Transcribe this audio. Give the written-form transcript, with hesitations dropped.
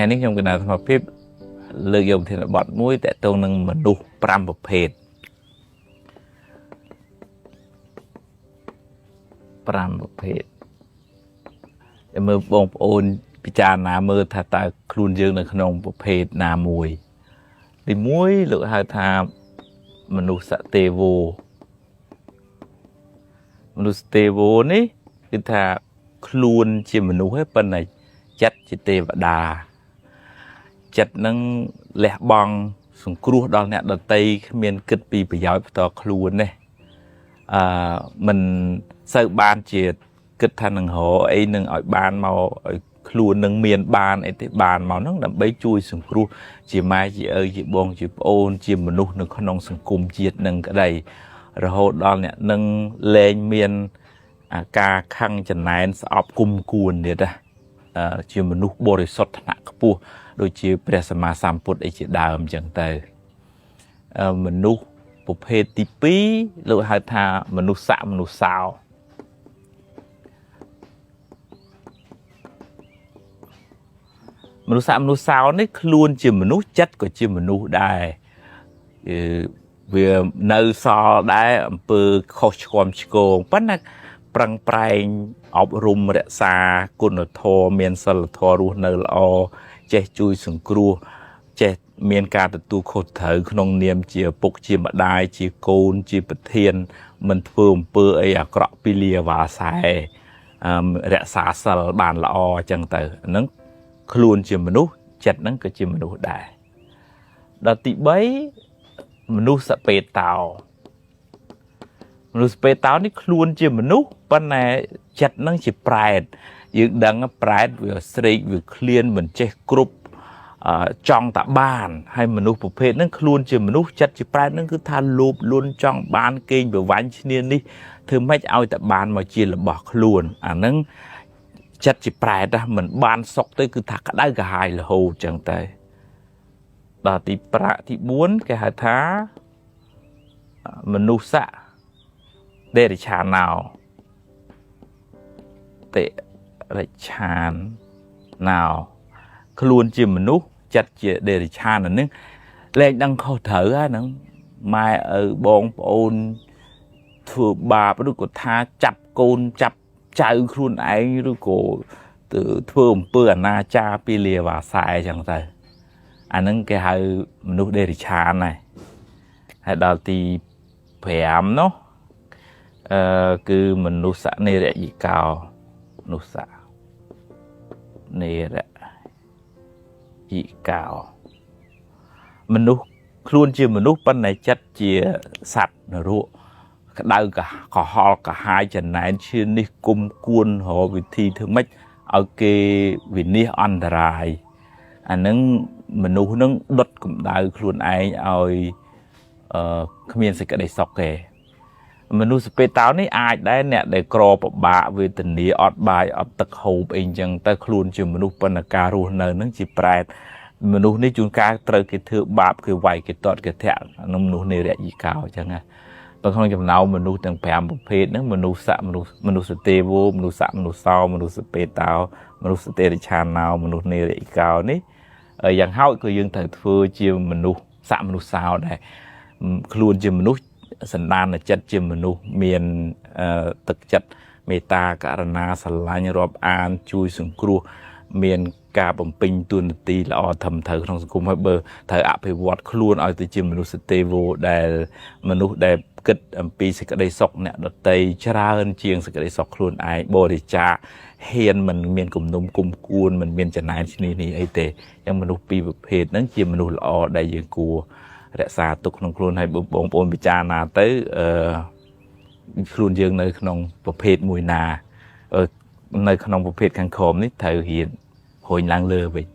ថ្ងៃនេះខ្ញុំកណាអាត្មាភាពលើកយកប្រធានបទមួយតកតងនឹងមនុស្ស5ប្រភេទ5ប្រភេទតែមើលបងប្អូនពិចារណាមើលថាតើខ្លួនយើងនៅក្នុងប្រភេទណាមួយទី1លោកហៅថាមនុស្សទេវោមនុស្សទេវោនេះគឺថាខ្លួនជាមនុស្សឯងប៉ុន្តែចិត្តជាទេវតាចិត្តនឹងលះបង់សង្គ្រោះដល់អ្នកដទៃគ្មានគិតពីប្រយោជន៍ផ្ទាល់ខ្លួនទេមិនសូវបានជាគិតថានឹងរកអីនឹងឲ្យបានមកឲ្យខ្លួននឹងមានបានអីទេបានមកហ្នឹងដើម្បីជួយសង្គ្រោះជាម៉ែជាឪជាបងជាប្អូនជាមនុស្សនៅក្នុងសង្គមជាតិនឹងក្តីរហូតដល់អ្នកនឹងលែងមានអាការខឹងចំណែនស្អប់គុំគួនទៀតណាជាមនុស្សបរិសុទ្ធថ្នាក់ខ្ពស់ដូចជាព្រះសម្មាសម្ពុទ្ធអីជាដើមអញ្ចឹងទៅមនុស្សប្រភេទទី2លោកហៅថាមនុស្សៈមនុស្សសោមនុស្សៈមនុស្សសោនេះខ្លួនជាមនុស្សចិត្តក៏ជាមនុស្សដែរវានៅសល់ដែរអំពើខុសឆ្គំឆ្គងប៉ុន្តែប្រឹងប្រែងអប់រំរក្សាគុណធម៌មានសិលធម៌រស់នៅល្អចេះជួយសង្គ្រោះចេះមានការទទួលខុសត្រូវក្នុងនាមជាឪពុកជាម្ដាយជាកូនជាប្រធានមិនធ្វើអំពើអីអាក្រក់ពីលាវ៉ាសែរក្សាសិលបានល្អអញ្ចឹងទៅហ្នឹងខ្លួនជាមនុស្សចិត្តហ្នឹងក៏ជាមនុស្សដែរដល់ទី3មនុស្សសពេតោមនុស្សពេតោនេះខ្លួនជាមនុស្សប៉ុន្តែចិត្តហ្នឹងជាប្រែតយើងដឹងប្រែតវាស្រេកវាឃ្លានមិនចេះគ្រប់ចង់តាបានហើយមនុស្សប្រភេទហ្នឹងខ្លួនជាមនុស្សចិត្តជាប្រែតហ្នឹងគឺថាលោភលន់ចង់បានគេងប្រវាញ់ឈ្នានេះធ្វើម៉េចឲ្យតែបានមកជារបស់ខ្លួនអាហ្នឹងចិត្តជាប្រែតណាមិនបានសុខទៅគឺថាក្តៅក្រហាយរហូតចឹងទៅដល់ទីប្រាក់ទី4គេហៅថាមនុស្សៈដេរិឆាណោតិរិឆានណោខ្លួនជាមនុស្សចិត្តជាដេរិឆានអានឹងលែងដឹងខុសត្រូវហ្នឹងម៉ែឪបងប្អូនធ្វើបាបឬក៏ថាចាប់កូនចាប់ចៅខ្លួនឯងឬក៏ធ្វើអំពើអនាចារពីលាវ៉ាសែអញ្ចឹងទៅអានឹងគេហៅមនុស្សដេរិឆានដែរហើយដល់ទី5នោះគឺមនុស្សនិរយិកោមនុស្សនិរយិកោមនុស្សខ្លួនជាមនុស្សប៉ុន្តែចិត្តជាសត្វនរកក្តៅក្រហល់ក្រហាយចំណែនឈាននេះគុំគួនរកវិធីធ្វើម៉េចឲ្យគេវិនិច្ឆ័យអន្តរាយអានឹងមនុស្សនឹងដុតកម្ដៅខ្លួនឯងឲ្យគ្មានសេចក្តីសុខទេមនុស្សពេតោនេះអាចដែរអ្នកដែលក្រពិបាកវេទនាអត់បាយអត់ទឹកហូបអីចឹងទៅខ្លួនជាមនុស្សប៉ុន្តែការរស់នៅនឹងជាប្រែតមនុស្សនេះជួនកាលត្រូវគេធ្វើបាបគេវាយគេតត់គេធាក់ក្នុងមនុស្សនិរយិកោចឹងណាបើក្នុងចំណោមមនុស្សទាំង5ប្រភេទហ្នឹងមនុស្សៈមនុស្សទេវោមនុស្សៈមនុស្សសោមនុស្សពេតោមនុស្សទេរិឆាណោមនុស្សនិរយិកោនេះយ៉ាងហោចក៏យើងត្រូវធ្វើជាមនុស្សសៈមនុស្សសោដែរខ្លួនជាមនុស្សសន្តានចិត្តជាមនុស្សមានទឹកចិត្តមេត្តាករុណាស្រឡាញ់រាប់អានជួយសង្គ្រោះមានការបំពេញតួនាទីល្អត្រឹមត្រូវក្នុងសង្គមហើយបើត្រូវអភិវឌ្ឍខ្លួនឲ្យទៅជាមនុស្សទេវោដែលមនុស្សដែលគិតអំពីសេចក្តីសុខអ្នកដទៃច្រើនជាងសេចក្តីសុខខ្លួនឯងបរិច្ចាគហ៊ានមិនមានគំនុំគុំគួនមិនមានចំណែនឈ្នានេះអីទេអញ្ចឹងមនុស្សពីរប្រភេទហ្នឹងជាមនុស្សល្អដែលយើងគួររក្សាទុកក្នុងខ្លួនហើយបងប្អូនពិចារណាទៅខ្លួនយើងនៅក្នុងប្រភេទមួយណានៅក្នុងប្រភេទខាងក្រោមនេះត្រូវរៀនរុញឡើងលើវិញ